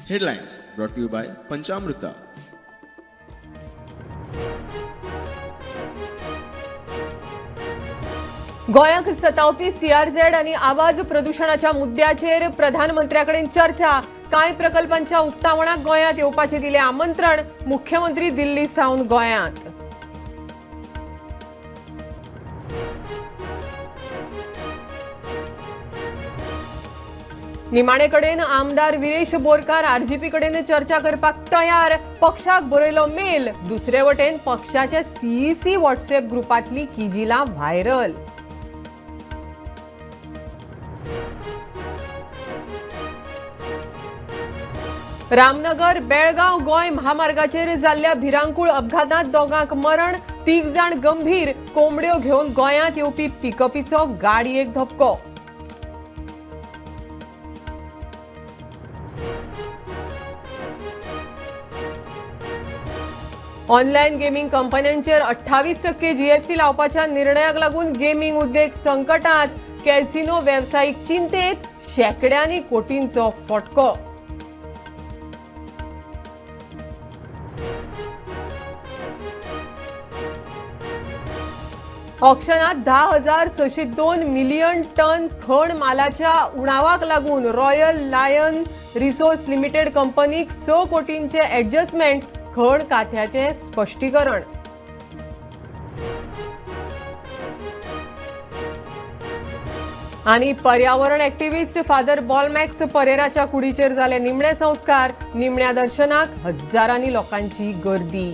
Headlines brought to you by Panchamruta. गोंयाक सतावपी CRZ आनी आवाज प्रदुशणाच्या मुद्द्याचेर प्रधानमंत्र्याकडेन चर्चा. कांय प्रकल्पांच्या उक्तावणाक गोंयांत येवपाचें दिलें आमंत्रण. मुख्यमंत्री दिल्ली सावन गोंयांत. निमाणे कडेन आमदार विरेश बोरकार आरजीपी कडेन चर्चा करपाक तयार. पक्षाक बरयलो मेल. दुसरे वटेन पक्षाच्या सीईसी व्हॉट्सएप ग्रुपांतली किजिलां व्हायरल. रामनगर बेळगांव गोंय महामार्गाचेर जाल्ल्या भिरांकूळ अपघातांत दोगांक मरण, 3 जाण गंभीर. कोंबड्यो घेवन गोंयांत येवपी पिकअपीचो गाडयेक धपको. ऑनलायन गेमींग कंपन्यांचेर 28% जीएसटी लावपाच्या निर्णयाक लागून गेमींग उद्देग संकटात. कॅसिनो वेवसायीक चिंतेत. शेकड्यांनी कोटींचो फटको. ऑक्शनात 10,602 मिलियन टन खण मालाच्या उणावाक लागून रॉयल लायन रिसोर्स लिमिटेड कंपनीक 6 कोटींचे ॲडजस्टमेंट. खण खात्याचे स्पश्टीकरण. आनी पर्यावरण ॲक्टिव्हिस्ट फादर बॉलमॅक्स परेराच्या कुडीचेर जाले निमणे संस्कार. निमण्या दर्शनाक हजारांनी लोकांची गर्दी.